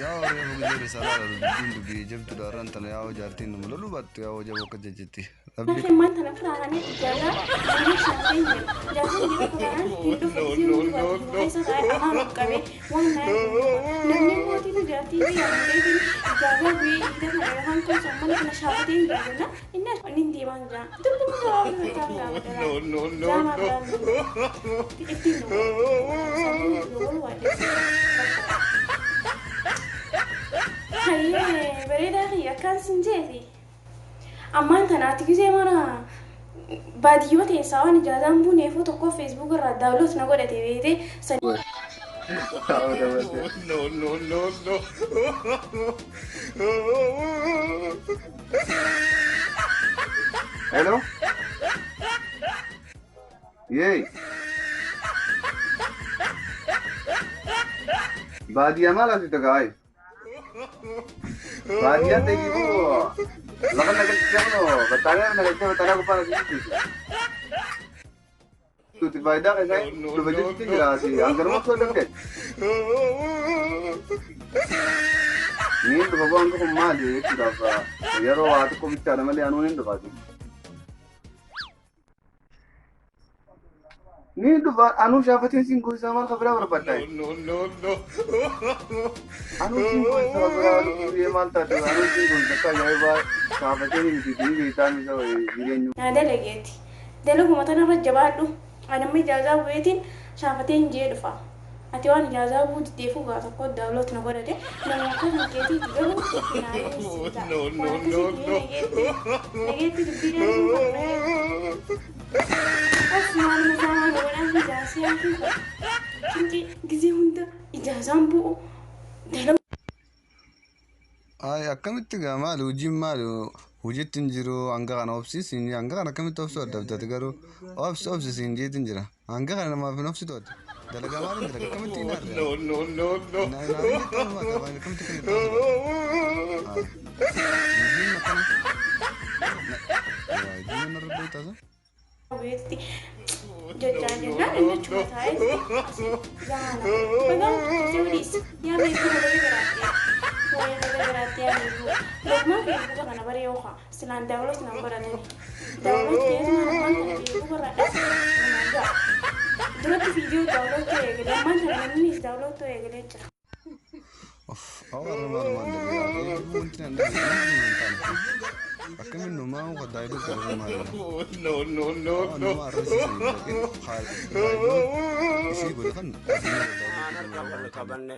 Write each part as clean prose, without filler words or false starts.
Yaa reefu gizee risaalaa lalu dubbiin dubbii jabduudha har'aan tana yaa jaartiin nama loluu baattu yaa jaboo akka jajjetti. Rabbi Ammaan tana firaananii ijaazaa inni shaafeen jedhu. Jaartiin jedhu firaanaan hin dhufu isii hundi baatu keessa taa'ee afaan ol qabee waan naa namni mootiin jaartii fi yaamuleetiin ijaazaa bu'ee iida kana yookaan kan sommana kana shaafatee hin jiru inni inni deemaan jira. Dubbi gabaabaa ta'an gaafadha. Jaamaa biraan ittiin Hayyee bareedaa kiyya akkaan sin jeeti. Ammaan tanaati gisee mana baadiyyoo teessaa waan ijaazaan buuneefuu tokko Facebook irraa download na godhate beekte san No, no, no, no. Hello? Yee. Baadiyyaa maal asii takka? Baadiyyaa ta'e lafa nagalchee kunoo battaalee nagalchee battaalee gubbaa asii. Tuti faayidaa keessaa dhufa jechuutti jira asii hanganuma osoo danda'e. Niin dhufa bu'aan kun maali jechuudhaaf yeroo waa xiqqoo bichaadha malee anuun hin dhufa asii. Niin dhufa anuu shaafateen siin goisaa maal ka biraa barbaaddaa? No, no, no. Anuu siin goisa ka biraa lubbuu maal taate anuu siin goisa akka ajaa'ibaa shaafateen miti ni beektaa misa jireenyu. Naa dalageeti. Dalaguma tanarra jabaadhu. Ani amma ijaazaa bu'eetiin shaafateen jee dhufa. Ati waan ijaazaa bu'uu diddeefuu gaa tokko download na godhate nama akka kan keetiiti garuu naa dhiyeessita. No, no, Waan no, akkasiiti no. nageetti nageetti dubbii dheertuu qabu nageetti. Of maaluma isaa waan godhaan ijaasee hafuu qabu. Cinqii gizee hunda ijaazaan bu'u dalagu. Ay, akkamitti gaa maali hojiin maali hojiitti hin jiru hanga kana obsiisin hanga kana akkamitti obsuu adda abdate garuu obsi obsi siin jeetiin jira hanga kana namaaf hin obsitu ati dalagaa maaliin dalaga akkamitti hin arga No, no, no, no. na na jettu akkamitti kan itti obsitu hojiin akkana hojiin narra beektaa. Beekti jechaa jennaan inni achuma taa'etti asii gaana. Bagaan turte waliis yaa Facebook baga jiraatte. Waa'ee baga jiraatte yaa Facebook. Dogmaa Facebook kana bare yookaan silaan download nan godhatani. Download ta'eetuma ammaan kana Facebook irraa dhas namaan ga'a. Duratti viidiyoo download ta'e eegalee ammaan kana namnis download ta'e eegalee jira. Of, awwaara maal maal dhabe wanti nan dhabe hin taane akkamiin numaa daayiloo godhuu maal No, no, no, no. Nama arrasiisan daayiloo isii godhe kan addunyaa Qabanne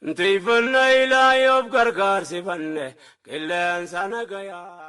Ntiifanna ilaa yoof gargaarsifanne qilleensa nagayaa.